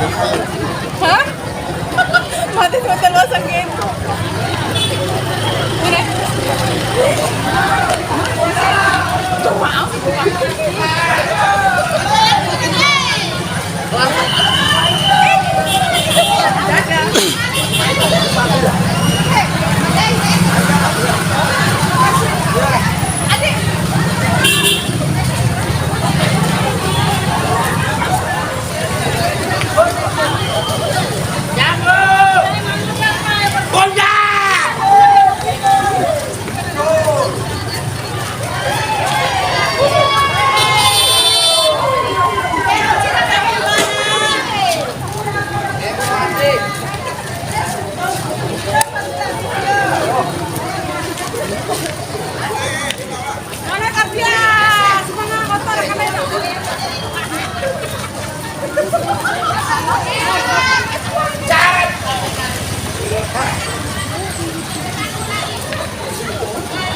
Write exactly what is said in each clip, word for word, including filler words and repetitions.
Hah? Mati sebentar, lo sakit. Udah.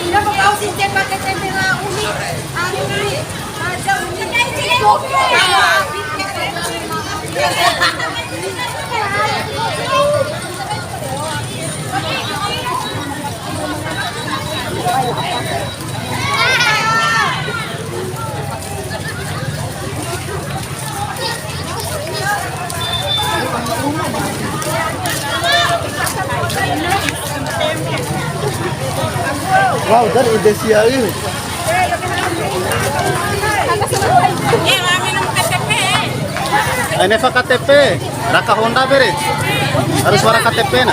Ina mau kau sincen pakai tempe lah, uni. Anu, uni. Aja, uni. Wow, dari ide sia ini. Ini K T P. Raka Honda bere. Harus wara K T P na.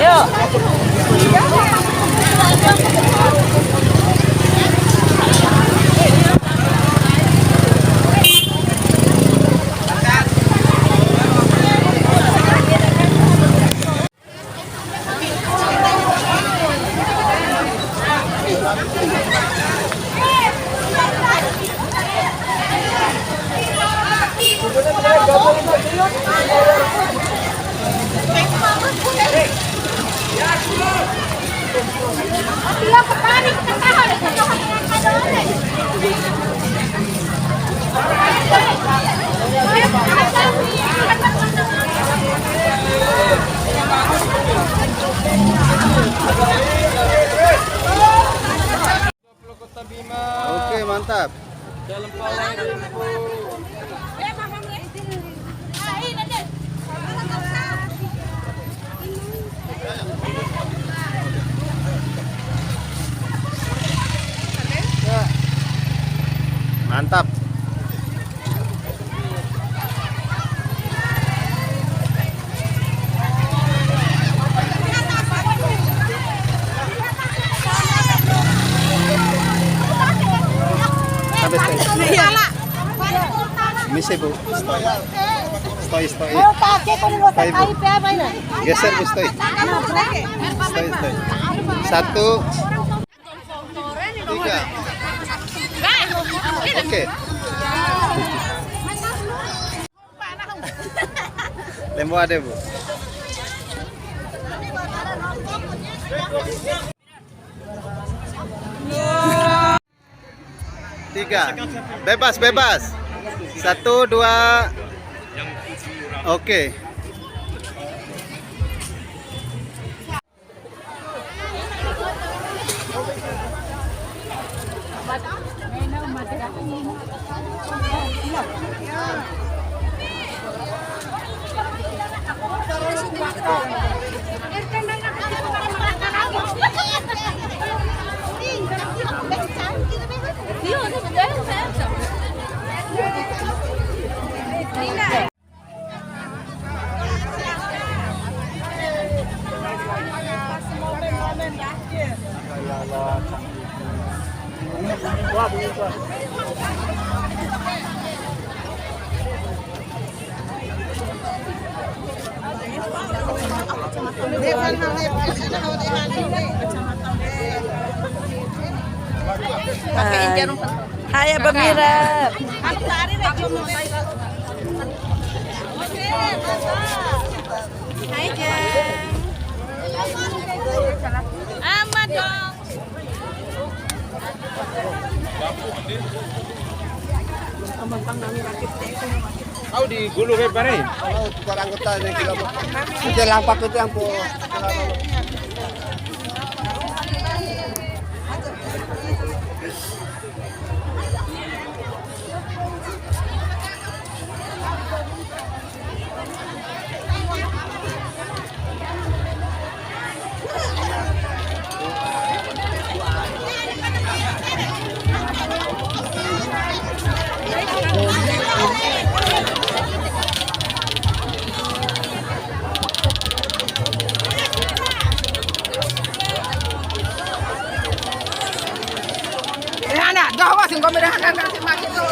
Kota Bima. Oke, mantap. Dalam pawai Rimpu. Mantap. Habis teh. Misi, Bu. Stoi. Stoi, stoi. Stoi, Bu. Geser, Bu, stoi. Stoi, stoi. Satu. Tiga. Oke. Lembo ade, Bu. Tiga. Bebas, bebas. Satu, dua. Oke. Hai. Hai, Abah Mira. Hai, Jeng. Amat dong. Au di gulu ke pare. Oh, tukar anggota ni kilo. Kita lampak itu yang po. Eh, anak, dah, awas, engkau merah, anak, anak, si Maki tu.